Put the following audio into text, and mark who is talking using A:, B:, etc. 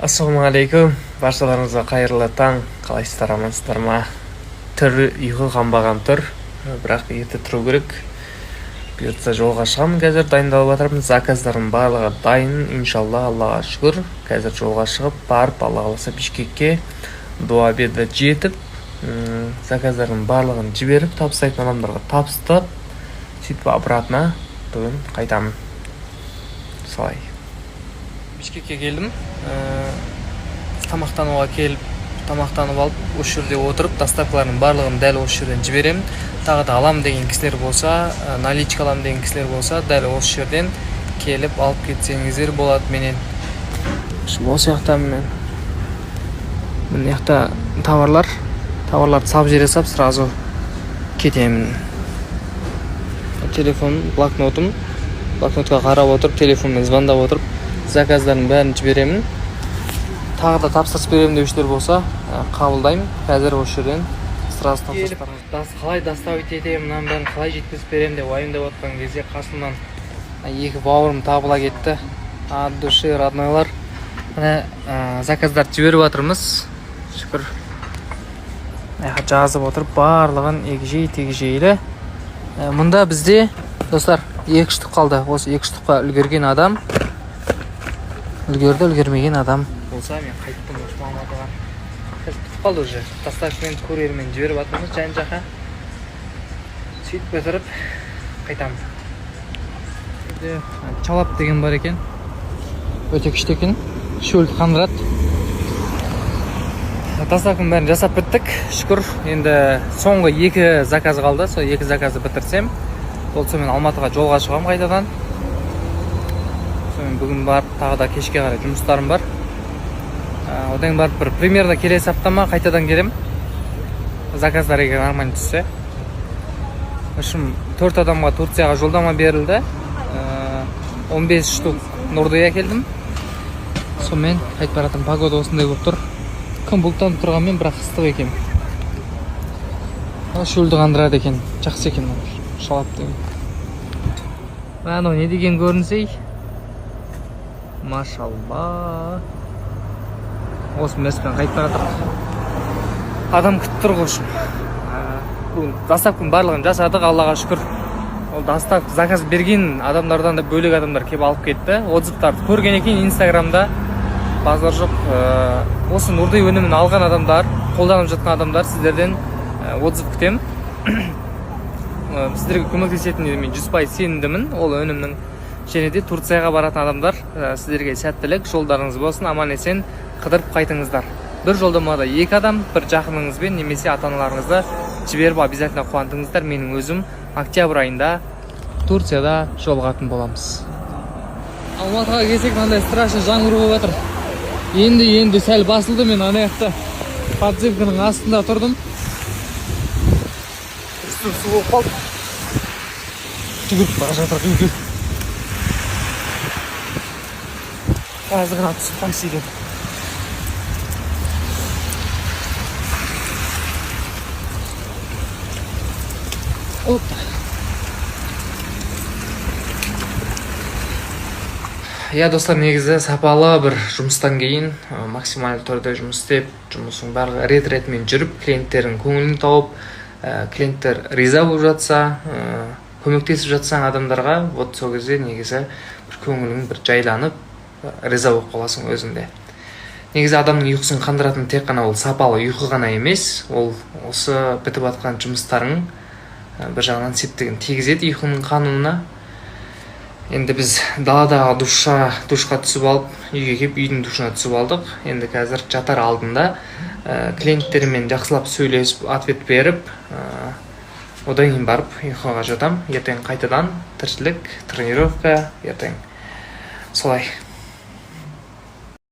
A: Ассалаумағалейкум, баршаларыңызға қайырлы таң. Қалайсыздар, амансыздар ма? Түр ұйқы қанбаған тұр, бірақ ерте тұру керек. Бұйыртса, жолға шығамын, қазір дайындалып жатырмын. Заказдардың барлығы дайын, иншалла, Аллаға шүкір. Қазір жолға шығып барып, Алла қаласа, Бишкекке до обеда жетіп, заказдардың барлығын жіберіп, табыстайтын адамдарға табыстап, сөйтіп обратно бүгін қайтамын. Солай Бишкекке келдім. Тамақтануға келіп, тамақтанып алып, осы жерде отырып, доставкалардың барлығын дәл осы жерден жіберемін. Тағы да алам деген кісілер болса, наличка алам деген кісілер болса, дәл осы жерден келіп алып кетсеңіздер болады менен. Осы жақтан мен, мына жақта товарлар, товарларды салып жібере салып, сразу кетемін. Телефон, блокнотым, блокнотқа қарап отырып, телефонмен звондап отырып, заказдардың бәрін жіберемін. Тағы да тапсырыс беремін деушілер болса, қабылдаймын. Қазір осы жерден сразу тапсырыстарыңыз. Қалай доставить етемін, мынаның бәрін қалай жеткізіп беремін деп уайымдап отқан кезде қасымнан екі бауырым табыла кетті. От души, роднойлар. Міне, заказдарды жіберіп жатырмыз, шүкір. Мына жаққа жазып отырып, барлығын егжей тегжейлі. Мұнда бізде, достар, екі штук қалды. Осы екі штукқа үлгерген адам үлгерді, үлгермеген адам болса, мен қайттым осы Алматыға. Қазір бітіп қалды уже, доставкамен, курьермен жіберіп жатырмыз жан жаққа. Сөйтіп бітіріп қайтамын. Жерде чалап деген бар екен, өте күшті екен, шөлді қандырады. Доставканың бәрін жасап біттік, шүкір. Енді соңғы екі заказ қалды. Сол екі заказды бітірсем болды, сонымен Алматыға жолға шығамын қайтадан. Сонымен бүгін барып, тағы да кешке қарай жұмыстарым бар. Одан кейін барып, бір примерно келесі апта ма, қайтадан келемін, заказдар егер нормально түссе. В общем, төрт адамға Турцияға жолдама берілді. 15 штук Нұрдый әкелдім. Сонымен қайтып бара жатырмын. Погода осындай болып тұр, күн бұлттанып тұрғанмен, бірақ ыстық екен. Ал шөлді қандырады екен, жақсы екен ол шалап деген. Анау не деген көрініс, ей, машалла! Осы мерспен қайтып бара жатырмық. Адам күтіп тұр ғой. В общем, бүгін доставканың барлығын жасадық, Аллаға шүкір. Ол доставка заказ берген адамдардан да бөлек адамдар келіп алып кетті. Отзывтарды көрген екен Инстаграмда, базар жоқ. Осы Нұрдый өнімін алған адамдар, қолданып жатқан адамдар, сіздерден отзыв күтемін. Сіздерге көмектесетініне мен 100% сенімдімін ол өнімнің. Және де Турцияға баратын адамдар, сіздерге сәттілік, жолдарыңыз болсын, аман есен қыдырып қайтыңыздар. Бір жолдамада екі адам, бір жақыныңызбен немесе ата аналарыңызды жіберіп, обязательно қуантыңыздар. Менің өзім октябрь айында Турцияда жолығатын боламыз. Алматыға келсек, мынандай страшный жаңбыр болып жатыр. Енді енді сәл басылды. Мен ана жақта подземканың астында тұрдым, үстім су болып қалды. Жүгіріп бара жатырмық үйге. Қазір ғана түсіп қойса екен. Оп. Иә, достар, негізі сапалы бір жұмыстан кейін, максималды түрде жұмыс істеп, жұмысың барлығы рет ретімен жүріп, клиенттердің көңілін тауып, клиенттер риза болып жатса, көмектесіп жатсаң адамдарға, вот сол кезде негізі бір көңілің бір жайланып, риза болып қаласың өзіңде. Негізі адамның ұйқысын қандыратын тек қана ол сапалы ұйқы ғана емес, ол осы бітіп жатқан жұмыстарың бір жағынан септігін тигізеді ұйқының қануына. Енді біз даладағы душқа түсіп алып, үйге келіп, үйдің душына түсіп алдық. Енді қазір жатар алдында клиенттермен жақсылап сөйлесіп, ответ беріп, одан кейін барып ұйқыға жатам. Ертең қайтадан тіршілік, тренировка ертең. Солай.